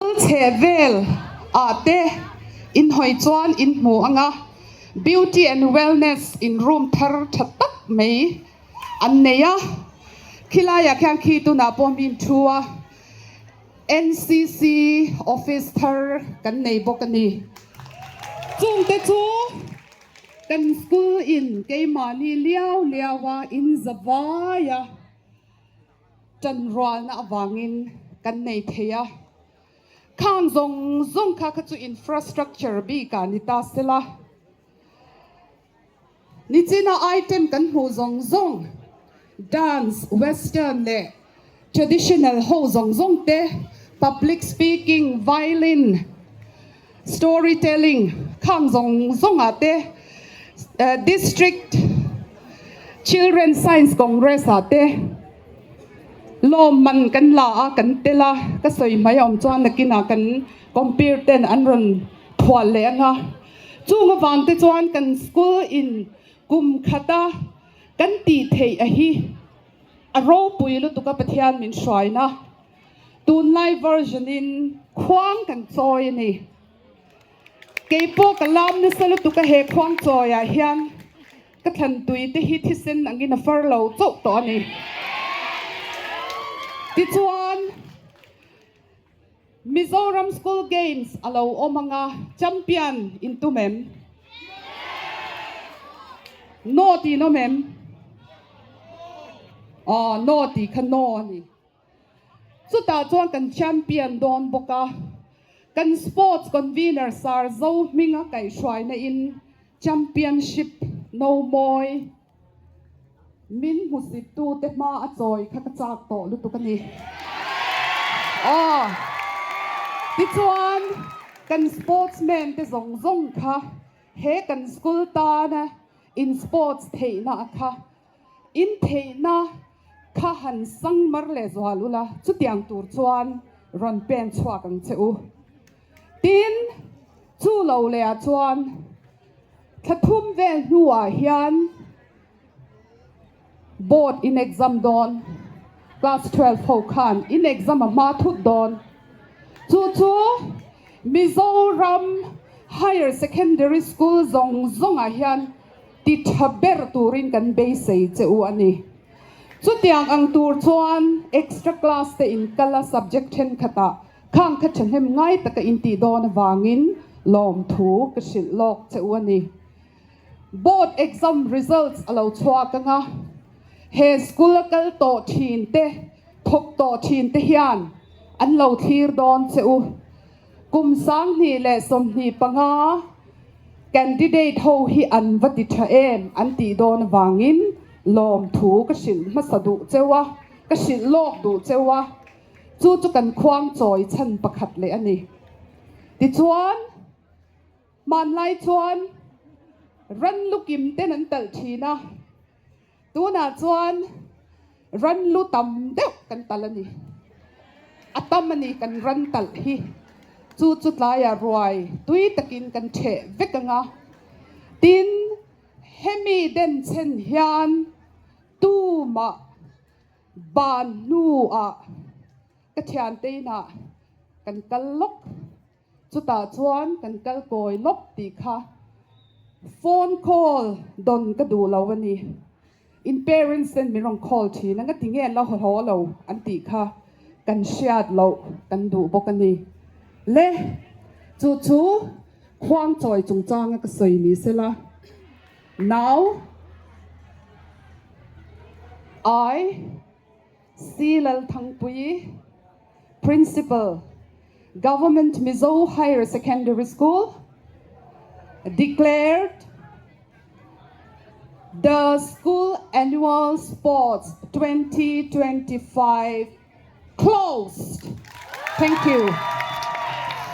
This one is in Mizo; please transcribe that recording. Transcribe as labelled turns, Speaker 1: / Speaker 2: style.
Speaker 1: Chhe vel ah te in hawi chuan in hmu ang a, Beauty and Wellness in room thar tha tak mai an nei a, khilaiah khian khi tunah pawh min thu a, NCC office thar kan nei bawk a ni. Chungte chu kan school in keimahni liau liau a in za vai a. Ṭanrualna avangin kan nei thei a, khang zawng zawng kha kha chu infrastructure bikah ni ta se la. Nichina item kan hmuh zawng zawng, dance, western leh traditional ho zawng zawng te, public speaking, violin, storytelling khang zawng zawngah te, District Children Science Congress ah te lawmman kan la a, kan tel a, ka sawi hmai a awm chuan nakinah kan compere ten an rawn thual leh ang a, chung avang te chuan kan school in kum khata kan tih theih a hi a ropui lutuk a Pathian min hruaina. Tunlai version in khuang kan chawi a ni. Keipawh ka lam nasa lutuk a he khuang chawi ah hian ka thlan tui te hi thisen angin a far lo chauh tawh a ni. Tichuan Mizoram School Games a lo awm ang a, champion in tum em? No tih in awm em? Aw, no tih kha no a ni. Chutah chuan kan champion dawn bawk a, kan sports convener Sir Zo hminga kaihhruaina in championship no mawi min hmusit tute hma a chawi kha ka chak tawh lutuk a ni. Aw, tichuan kan sportsman te zawng zawng kha he kan school tana in sports theihna kha In theihna kha han sang mar leh zual ula, chutiang tur chuan rawn pen chhuak ang che u. Tin, chu lo lehah chuan thla thum vel hnuah hian board in exam dawn, class 12 ho khan in exam a hma thut dawn. Chu chu Mizoram Higher Secondary School zawng zawngah hian Ti tha ber turin kan beisei che u a ni. Chutiang ang tur chuan extra class te in kal a subject thenkhatah khang kha thahnem ngai taka in tih dawn avangin lawmthu ka hrilh lawk che u a ni. Board exam results a lo chhuak ang a, he school a kal tawh thin te, thawk tawh thin te hian an lo thlir dawn che u. Kum 2025 candidate ho hi an va ti tha em an tih dawn avangin lawmthu ka hrilh hmasa duh cheu a, ka hrilh lawk duh cheu a, chu chu kan khuang chawi chhan pakhat leh a ni. Tichuan, hmanlai chuan ran lukim ten an talh thin a, Tunah chuan ran lu tam deuh kan talh a ni. A tam a ni kan ran talh hi. Chu chu tlaiah ruai tui takin kan ṭheh vek ang a. Tin, hemi denchhen hian tumah ban hnuah ka thiante inah kan kal lawk. Chutah chuan kan kal kawi lawk tih kha phone call dawn ka duh lo a ni. In parents ten min rawn call thin a, ngati nge an la haw lo an tih kha kan hriat loh kan duh bawk a ni. Le, chu chu khuangchawi chungchanga ka sawi ni sela. Now I C Lalthangpuii, Principal, Government Mizo Higher Secondary School, declared the school annual sports 2025 closed. Thank you.